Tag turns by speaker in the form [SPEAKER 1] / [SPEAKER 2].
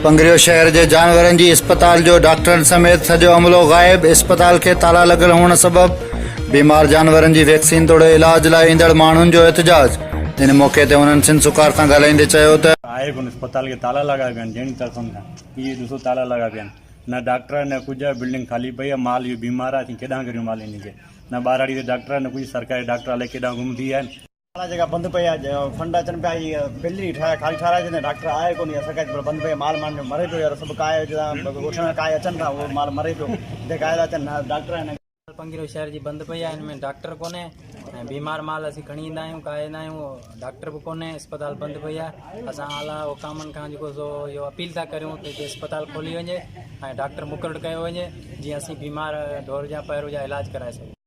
[SPEAKER 1] پنگريو شهر جي جانورن جي اسپتال جو ڊاڪٽرن سميت سڄو عملو غائب، اسپتال کي تالا لڳل هئڻ سبب بيمار جانورن جي ويڪسين توڙي علاج لاء ايندڙ ماڻهن جو احتجاج، ان موقعي تي هنن سنڌ سڪار سان ڳالهائيندي چيو ته.
[SPEAKER 2] آهي ڪونه اسپتال کي تالا لڳا پيا آهن جهڙي طرفن کان اهي ڏسو تالا لڳا پيا آهن نه ڊاڪٽر آهي نه ڪجهه آهي بلڊنگ خالي پئي آهي مال اهو بيمار آهي اسين ڪيڏانهن ڪريون مال انهي کي نه ٻهراڙي تي ڊاڪٽر آهي نه ڪجهه سرڪاري ڊاڪٽر الائي ڪيڏانهن گم ٿي ويا آهن.
[SPEAKER 3] تالا جيڪا بند پئي آ فنڊ اچن پيا هي بلڊنگ ٺاهي خالي ٺاراهي ڇڏين ڊاڪٽر آهي ڪونه يا سرڪاري اسپتال بند پئي آ مال ماڻهن جو مري پيو يار سڀ ڪاهي جتان ڳوٺن کان ڪاهي اچن ٿا اهو مال مري پيو جتي ڪاهي ٿا اچن نه ڊاڪٽر آهن.
[SPEAKER 4] پنگريو شهر جي بند پئي آ ان ۾ ڊاڪٽر ڪونهي ۽ بيمار مال اسين کڻي ايندا آهيون ڪاهي ايندا آهيون ڊاڪٽر به ڪونهي اسپتال بند پئي آ اسان اعليٰ حڪامن کان جيڪو سو اهو اپيل ٿا ڪريون ته هتي اسپتال کولي وڃي ۽ ڊاڪٽر مقرر ڪيو وڃي جيئن اسين بيمار ڍور جا پهرو جا علاج ڪرائي سگهون.